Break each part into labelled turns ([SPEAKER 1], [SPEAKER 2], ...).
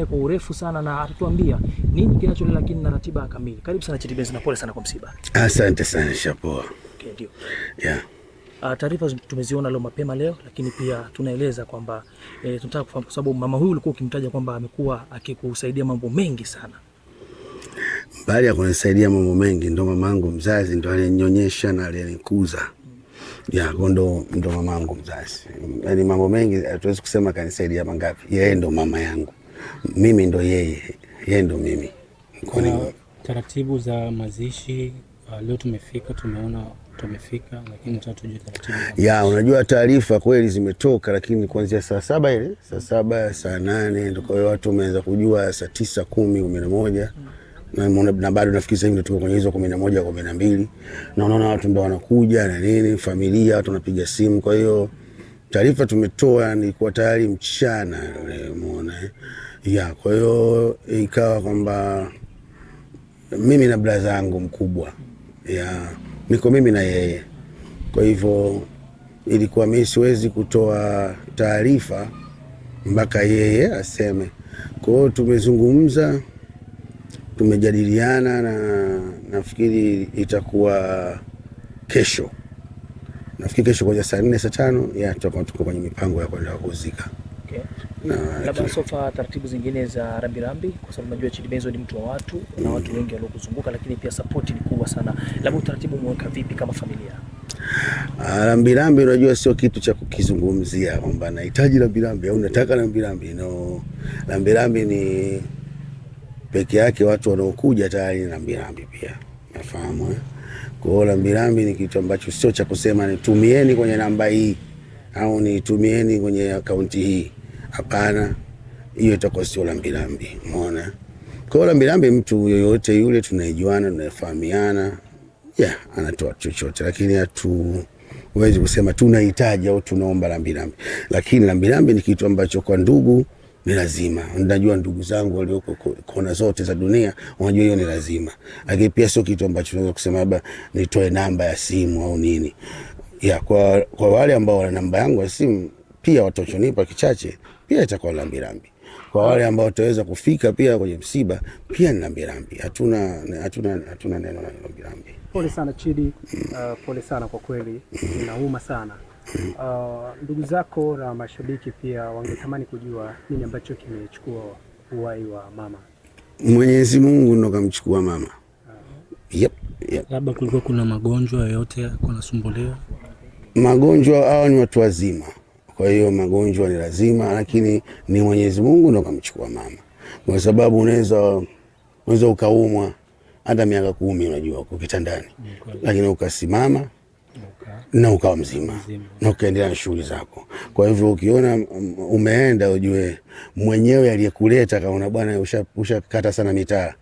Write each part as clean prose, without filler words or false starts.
[SPEAKER 1] Kwa urefu sana na atatuambia nini kinachoendelea, lakini na ratiba kamili. Karibu sana Chidi Benz na pole sana kwa msiba.
[SPEAKER 2] Asante sana Shapoa.
[SPEAKER 1] Okay, ndio.
[SPEAKER 2] Yeah.
[SPEAKER 1] Taarifa tumeziona leo mapema leo, lakini pia tunaeleza kwamba tunataka kufahamu kwa sababu mama huyu ulikuwa ukimtaja kwamba amekuwa akikusaidia mambo mengi sana.
[SPEAKER 2] Baada ya kunisaidia mambo mengi, ndo mamangu mzazi, ndo alinionyesha na alinikuza. Ya, ndo mamangu mzazi. Yaani mambo mengi hatuwezi kusema kanisaidia mangapi. Yeye ndo mama yangu. Mimi ndo yeye, yeye ndo mimi.
[SPEAKER 3] Kuna taratibu za mazishi leo tumefika, tumeona tumefika, lakini tujue taratibu.
[SPEAKER 2] Ya, unajua taarifa kweli zimetoka, lakini kuanzia saa 7 ile, saa 7, saa 8 ndio kwa hiyo watu wameanza kujua saa 9, 10, 11. Na bado nafikiri sasa hivi tuko kwenye hizo 11, 12. Na unaona watu ndio wanakuja na nini, familia, watu wanapiga simu. Kwa hiyo taarifa tumetoa ni kwa tayari mchana, umeona. Ya, kwa hiyo ikawa kwamba mimi na brother yangu mkubwa, ya, niko mimi na yeye. Kwa hivyo ilikuwa mimi siwezi kutoa taarifa mpaka yeye aseme. Kwa hiyo tumezungumza, tumejadiliana na nafikiri itakuwa kesho. Nafikiri kesho kuanzia saa 4, saa 5, ya tutakuwa tuko kwenye mipango ya kwenda kuzika.
[SPEAKER 1] Okay. Labda sofa taratibu zingine za rambirambi, kwa sababu najua Chidi Benz ni mtu wa watu na watu wengi waliokuzunguka, lakini pia support ni kubwa sana. Labda utaratibu umeweka vipi kama familia?
[SPEAKER 2] Rambirambi unajua sio kitu cha kukizungumzia kwamba nahitaji rambirambi au nataka rambirambi. No, rambirambi ni peke yake watu wanaokuja tayari ni rambirambi pia. Nafahamu eh? Kwa hiyo rambirambi ni kitu ambacho sio cha kusema nitumieni kwenye namba hii au nitumieni kwenye akaunti hii. Hapana, hiyo itakuwa sio rambirambi. Umeona? Kwa hiyo rambirambi mtu yoyote yule tunaijuana, tunafahamiana, yeah, anatoa chochote, lakini hatuwezi kusema tunahitaji au tunaomba rambirambi. Lakini rambirambi ni kitu ambacho kwa ndugu ni lazima. Najua ndugu zangu walioko kona zote za dunia wanajua hiyo ni lazima. Lakini pia sio kitu ambacho tunaweza kusema labda nitoe namba ya simu au nini. Ya, kwa wale ambao wana namba yangu ya simu pia watachonipa kichache pia itakuwa rambirambi. Kwa wale ambao wataweza kufika pia kwenye msiba pia ni rambirambi. Hatuna neno la rambirambi.
[SPEAKER 4] Pole sana Chidi, pole sana kwa kweli, inauma sana. Ndugu zako na mashabiki pia wangetamani kujua nini ambacho kimechukua uhai wa mama.
[SPEAKER 2] Mwenyezi Mungu ndo kamchukua mama. Yep, yep.
[SPEAKER 3] Labda kulikuwa kuna magonjwa yoyote kunasumbuliwa?
[SPEAKER 2] Magonjwa hao ni watu wazima. Kwa hiyo magonjwa ni lazima, lakini ni Mwenyezi Mungu ndo kamchukua mama. Kwa sababu unaweza ukaumwa hata miaka 10 unajua uko kitandani. Lakini ukasimama na ukawa mzima na ukaendelea na shughuli zako. Kwa hivyo ukiona umeenda ujue mwenyewe aliyekuleta kaona bwana ushakata sana mitaa.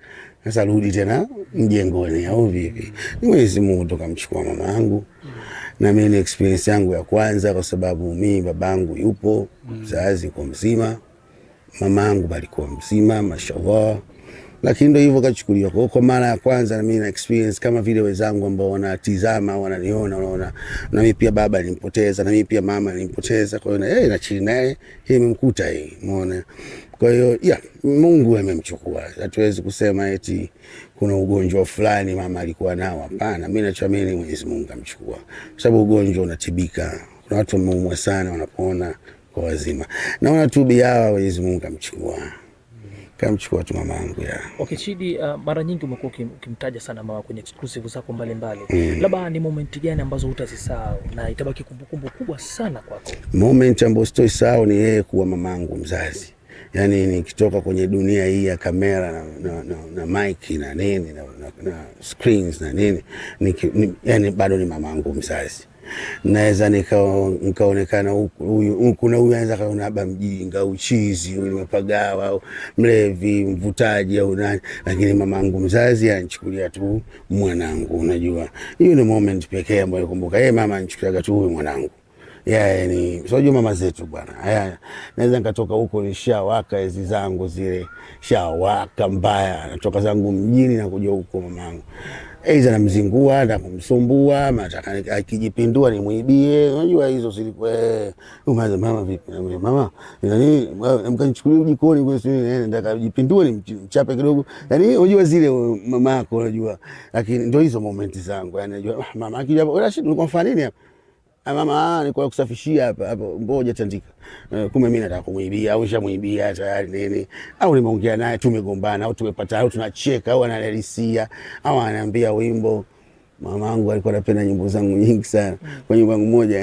[SPEAKER 2] Sasa rudi tena mjengoni au vipi? Ni Mwenyezi Mungu ndo kamchukua mama yangu. Na mimi ni experience yangu ya kwanza kwa sababu mimi babangu yupo, mzazi kwa mzima, mamangu alikuwa mzima, mashallah. Lakini ndio hivyo kachukuliwa. Kwa hiyo mara ya kwanza na mimi na experience kama vile wenzangu ambao wanatizama, wananiona, wanaona na mimi pia baba nilimpoteza, na mimi pia mama nilimpoteza. Kwa hiyo na chini naye hii imemkuta hii, umeona. Kwa hiyo yeah, Mungu amemchukua. Hatuwezi kusema eti kuna ugonjwa fulani mama alikuwa nao, hapana. Mimi nachoamini Mwenyezi Mungu amchukua. Kwa sababu ugonjwa unatibika. Kuna watu wameumwa sana wanapona kwa wazima. Naona tu biawa Mwenyezi Mungu amchukua. Kamchukua tu mamangu ya.
[SPEAKER 1] Okay, Chidi, mara nyingi umekuwa ukimtaja sana mama kwenye exclusive zako mbalimbali. Labda ni moment gani ambazo hutazisahau na itabaki kumbukumbu kubwa sana kwako?
[SPEAKER 2] Moment ambayo sitoisahau ni yeye kuwa mamangu mzazi. Yaani nikitoka kwenye dunia hii ya kamera na mic na nini na screens na nini, yani bado ni mamangu mzazi. Naweza nikaonekana huyu kuna huyu anaweza kaona labda mjinga, uchizi, huyu nimepagawa, au mlevi, mvutaji au nani, lakini mamangu mzazi anichukulia tu mwanangu. Unajua hiyo ni moment pekee ambayo nakumbuka. Yeye mama anichukulia tu huyu mwanangu. Yeah, ni sio mama zetu bwana. Haya, naweza nikatoka huko nishawaka hizi zangu zile, shawaka mbaya, natoka zangu mjini na kuja huko mamangu. Aidha namzingua na kumsumbua, nataka akijipindua nimuibie. Unajua hizo zilikuwa umaza mama vipi? Mama, nani mkanichukulia jikoni kwa sio nataka kujipindua nimchape kidogo. Yaani unajua zile mama yako unajua. Lakini ndio hizo momenti zangu. Yaani unajua mama akija hapo, Rashid ulikuwa unafanya nini hapa? Mama, nilikuwa kusafishia hapa hapo, mboja tandika. Kumbe mimi nataka kumuibia au nishamuibia tayari nini, au nimeongea naye tumegombana au tumepata au tunacheka au analalisia au ananiambia wimbo. Mamangu alikuwa anapenda nyimbo zangu nyingi sana. Kwa nyimbo yangu moja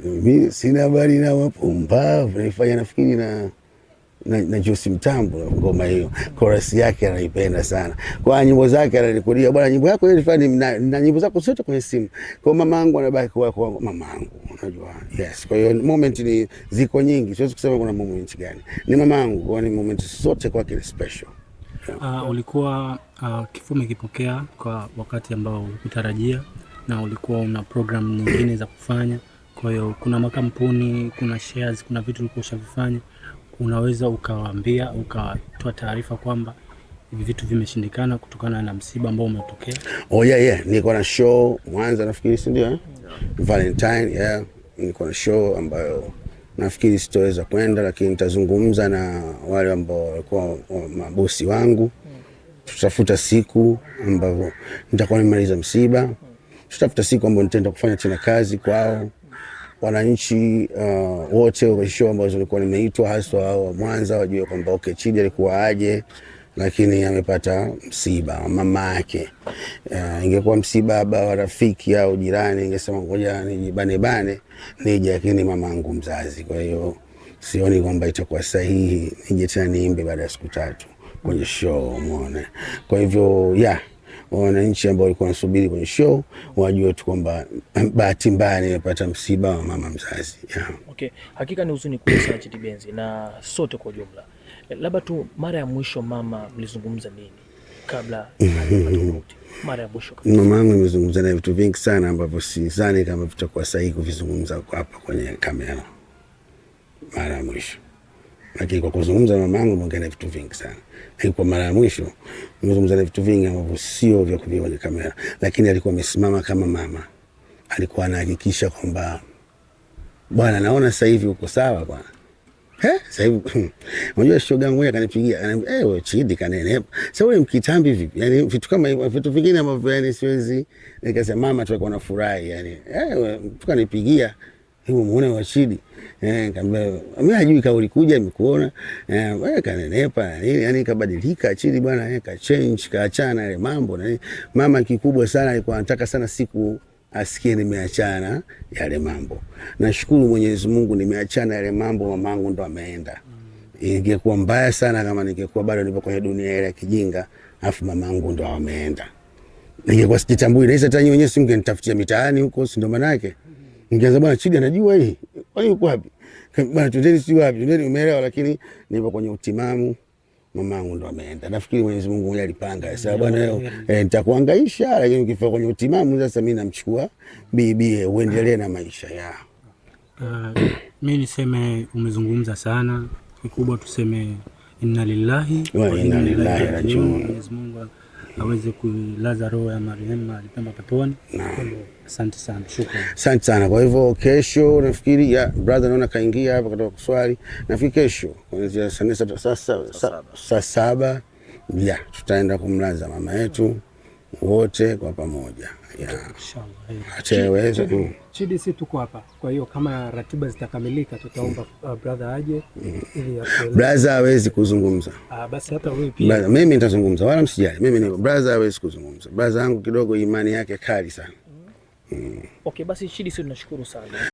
[SPEAKER 2] mimi sina habari na wapumbavu, nilifanya nafikiri na Jose Mtambo ngoma hiyo. Chorus yake anaipenda sana. Kwa nyimbo zake ananikulia, bwana nyimbo yako ile fulani na nyimbo zako zote kwenye simu. Kwa mamangu anabaki kwa mamangu, unajua. Yes, kwa hiyo moment ni ziko nyingi, siwezi kusema kuna moment gani. Ni mamangu, kwa ni moment zote kwake ni special.
[SPEAKER 3] Yeah. Ulikuwa kifo umekipokea kwa wakati ambao hukutarajia na ulikuwa una program nyingine za kufanya. Kwa hiyo kuna makampuni, kuna shares, kuna vitu ulikuwa ushavifanya. Unaweza ukawaambia, ukatoa taarifa kwamba hivi vitu vimeshindikana kutokana na msiba ambao umetokea?
[SPEAKER 2] Oh yeah, niko na show Mwanza nafikiri, si ndio eh? Valentine, yeah, niko na show ambayo nafikiri sitoweza kwenda, lakini nitazungumza na wale ambao walikuwa mabosi wangu. Tutafuta siku ambayo nitakuwa nimemaliza msiba. Tutafuta siku ambayo nitaenda kufanya tena kazi kwao. Wananchi wote wa show ambazo nilikuwa nimeitwa, haswa hao wa Mwanza, wajue kwamba okay, Chidi alikuwa aje, lakini amepata msiba mama yake. Ingekuwa msiba baba wa rafiki au jirani, ningesema ngoja nijibane bane nije, lakini mamangu mzazi. Kwa hiyo sioni kwamba itakuwa sahihi nije tena niimbe baada ya siku 3 kwenye show, umeona. Kwa hivyo yeah, wananchi ambao walikuwa wanasubiri kwenye show wajue tu kwamba bahati mbaya nimepata msiba wa mama mzazi. Yeah.
[SPEAKER 1] Okay, hakika ni huzuni kubwa sana Chidi Benz na sote kwa ujumla. Labda tu mara ya mwisho mama mlizungumza nini kabla hajapata mauti? Mara ya mwisho kabisa.
[SPEAKER 2] Mama yangu nimezungumza naye vitu vingi sana ambavyo sidhani kama vitakuwa sahihi kuvizungumza hapa kwenye kamera. Mara ya mwisho. Lakini kwa kuzungumza na mamangu nimeongea naye vitu vingi sana. Lakini kwa mara ya mwisho nimezungumza naye vitu vingi ambavyo sio vya kuviweka kwenye kamera. Lakini alikuwa amesimama kama mama. Alikuwa anahakikisha kwamba bwana, naona sasa hivi uko sawa bwana. Sasa hivi unajua shoga yangu akanipigia, ananiambia wewe Chidi kanenepa. Sasa wewe mkitambi vipi? Yaani vitu kama hivyo, vitu vingine ambavyo yani siwezi. Nikasema mama tulikuwa tunafurahi yani. Tukanipigia hebu muone wa Chidi. Nikamwambia mimi hajui kama ulikuja nimekuona. Wewe kanenepa na nini? Yaani kabadilika Chidi bwana, ka change, kaachana ile mambo na nini. Mama kikubwa sana alikuwa anataka sana siku asikie nimeachana yale mambo. Nashukuru Mwenyezi Mungu nimeachana yale mambo, mamangu ndo ameenda. Ingekuwa mbaya sana kama ningekuwa bado nipo kwenye dunia ile ya kijinga, afu mamangu ndo ameenda. Ningekuwa sijitambui, na hata nyinyi wenyewe singenitafutia mitaani huko, si ndo maana yake. Ningeanza bwana Chidi anajua hii. Kwani yuko wapi? Bwana twendeni si wapi? Twendeni, umeelewa, lakini nipo kwenye utimamu. Mamangu ndo ameenda. Nafikiri Mwenyezi Mungu mwenyewe alipanga. Sasa bwana leo nitakuhangaisha, lakini ukifika kwenye utimamu sasa mimi namchukua bibi uendelee na maisha ya.
[SPEAKER 3] Mimi niseme umezungumza sana. Kikubwa tuseme inna lillahi
[SPEAKER 2] wa inna ilaihi rajiun.
[SPEAKER 3] Mwenyezi Mungu aweze kuilaza roho ya marehemu mahali pema peponi. Asante sana, shukrani.
[SPEAKER 2] Asante sana. Kwa hivyo kesho nafikiri ya brother naona kaingia hapa kutoka kuswali. Nafikiri kesho kuanzia saa 7 ya tutaenda kumlaza mama yetu wote kwa pamoja.
[SPEAKER 3] Inshallah.
[SPEAKER 2] Ataweza.
[SPEAKER 4] Chidi, si tuko hapa. Kwa hiyo kama ratiba zitakamilika tutaomba brother aje ili atueleze.
[SPEAKER 2] Brother hawezi kuzungumza.
[SPEAKER 4] Basi hata wewe pia.
[SPEAKER 2] Brother, mimi nitazungumza wala msijali. Mimi ni brother hawezi kuzungumza. Brother yangu kidogo imani yake kali sana.
[SPEAKER 1] Okay, basi Chidi, sisi tunashukuru sana.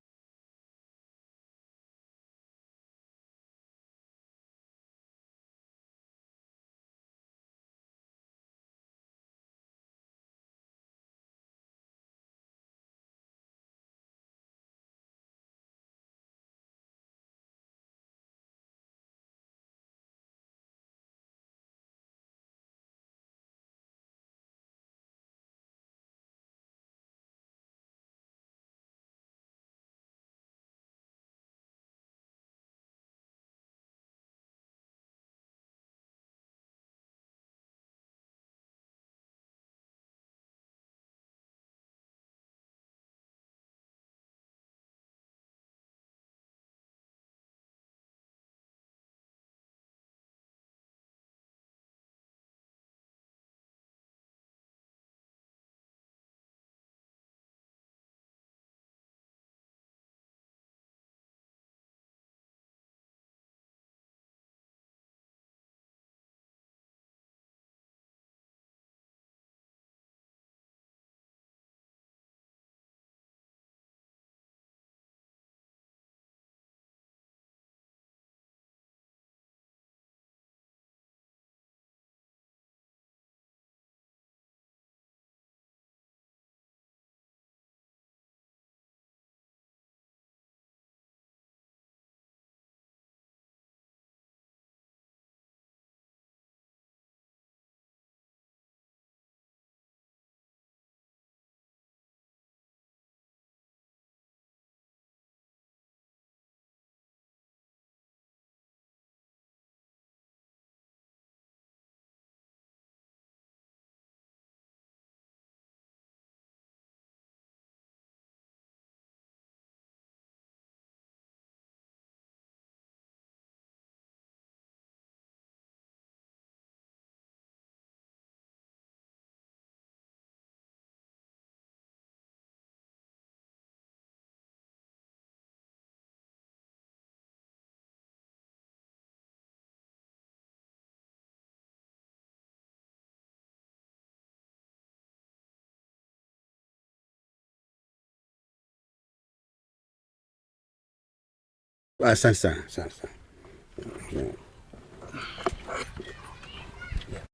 [SPEAKER 2] Asante sana, asante sana.